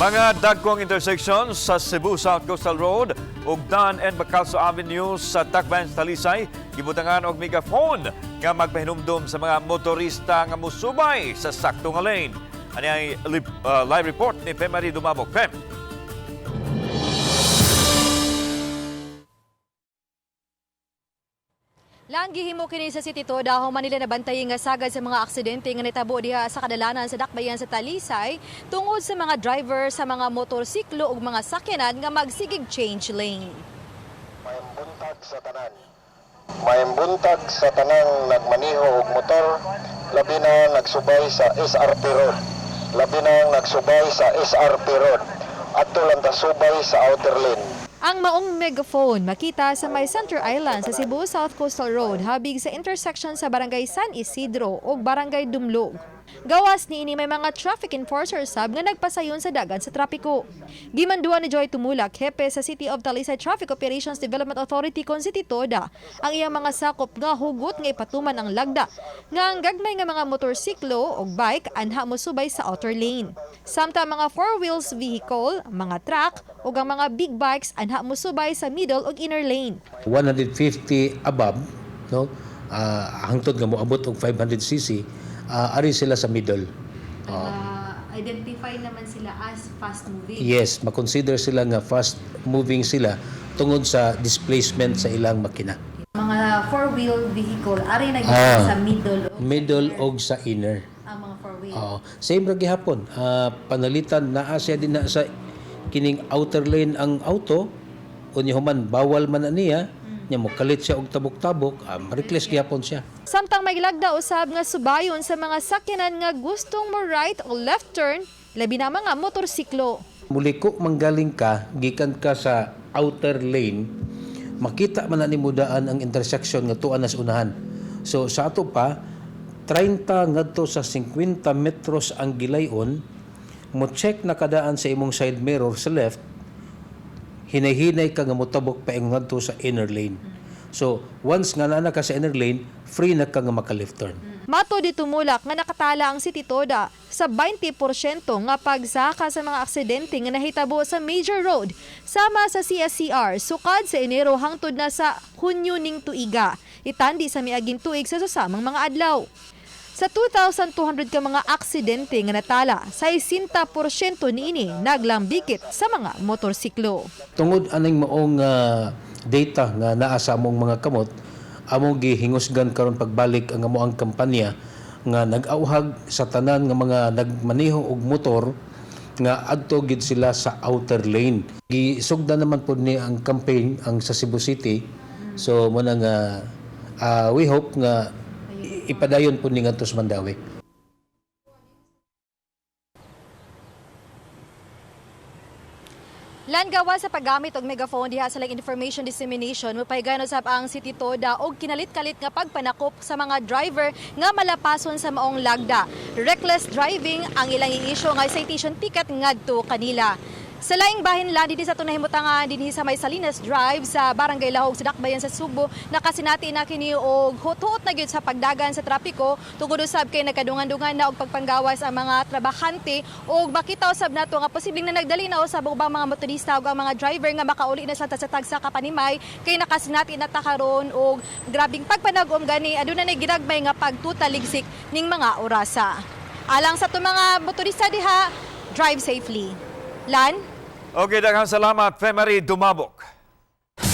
Mga dagkong intersection sa Cebu South Coastal Road ug Dan N. Bacalso Avenue sa Dakbayan sa Talisay gibutangan og megaphone nga magpahinumdum sa mga motorista nga musubay sa sakto nga lane. Ani ay live report ni Pemari Dumabok. Pem. Lan, gihimo kini sa City Toda human nila nabantay nga sagad sa mga aksidente nga nitabo diha sa kadalanan sa dakbayan sa Talisay tungod sa mga driver sa mga motorsiklo ug mga sakyanan nga magsigig change lane. Maayong buntag sa tanan. Maayong buntag sa tanang nagmaniho og motor, labi na nagsubay sa SRP Road. Labi na nagsubay sa SRP Road. Adto lang ta subay sa outer lane. Ang maong megaphone makita sa may Center Island sa Cebu South Coastal Road habig sa intersection sa Barangay San Isidro ug Barangay Dumlog. Gawas niini, may mga traffic enforcer sab nga nagpasayon sa dagan sa trapiko. Gimanduan ni Joy Tumulak, hepe sa City of Talisay Traffic Operations Development Authority kon City Toda, ang iyang mga sakop nga hugot nga ipatuman ang lagda nga ang gagmay nga mga motorsiklo ug bike anha mosubay sa outer lane. Samtang mga four wheels vehicle, mga truck ug ang mga big bikes anha mosubay sa middle ug inner lane. 150 above, no, hangtod nga moabot og 500 cc, ari sila sa middle. Identify naman sila as fast moving. Yes, makonsider sila nga fast moving sila tungod sa displacement sa ilang makina. Mga four-wheel vehicle ari na sa middle ug Middle og sa inner. ang mga four-wheel. Oo. Same ra gihapon. Panalitan naa siya din na sa kining outer lane ang auto, unya human bawal man na niya, nya mokalit siya og tabok-tabok, reckless gihapon siya. Samtang may lagda usab nga subayon sa mga sakyanan nga gustong mo right o left turn, labi na mga motorsiklo. Muliko manggaling ka, gikan ka sa outer lane, makita man na nimo daan ang intersection nga tuan nas unahan. So sa ato pa, 30 ngadto sa 50 metros ang gilayon, mo check na kadaan sa imong side mirror sa left, hinay-hinay ka nga motabok paingon ngadto sa inner lane. So once nga naa na ka sa inner lane, free na ka nga maka left turn. Matod ni Tumulak nga nakatala ang City Toda sa 20% nga pagsaka sa mga aksidente nga nahitabo sa major road sama sa CSCR sukad sa Enero hangtod na sa Hunyo ning tuiga. Itandi sa miaging tuig sa susamang mga adlaw. Sa 2,200 ka mga aksidente nga natala, 60% niini naglambikit sa mga motorsiklo. Tungod aning maong data nga naa sa among mga kamot, among gihingusgan karon pagbalik ang amoang kampanya nga nag-auhag sa tanan nga mga nagmaneho og motor nga adto gid sila sa outer lane. Gisugdan naman pod ni ang campaign ang sa Cebu City. So mo na nga we hope nga ipadayon pod ni ngadto sa Mandaue. Lan, gawa sa paggamit og megaphone diha sa lang information dissemination, mopahigano sab ang City Toda og kinalit-kalit nga pagpanakop sa mga driver nga malapason sa maong lagda. Reckless driving ang ilang i-issue nga citation ticket ngadto kanila. Sa laing bahin lang, dinhi sa atong nahimutangan dinhi sa may Salinas Drive sa Barangay Lahog sa Dakbayan sa Sugbo, nakasinati na kini og huot na gyud sa pagdagan sa trapiko tungod usab kay nagkadungan-dungan na og pagpanggawas ang mga trabahante ug makita usab nato nga posibleng na nagdali na usab og ubang mga motorista ug ang mga driver nga makauli na sa tagsa kapanimay kay nakasinati na ta karon og grabing pagpanag-om, gani aduna na ginagmay nga pagtutaligsik ning mga orasa. Alang sa atong mga motorista diha, drive safely. Lan? Okay, daghang salamat, Femary Dumabok.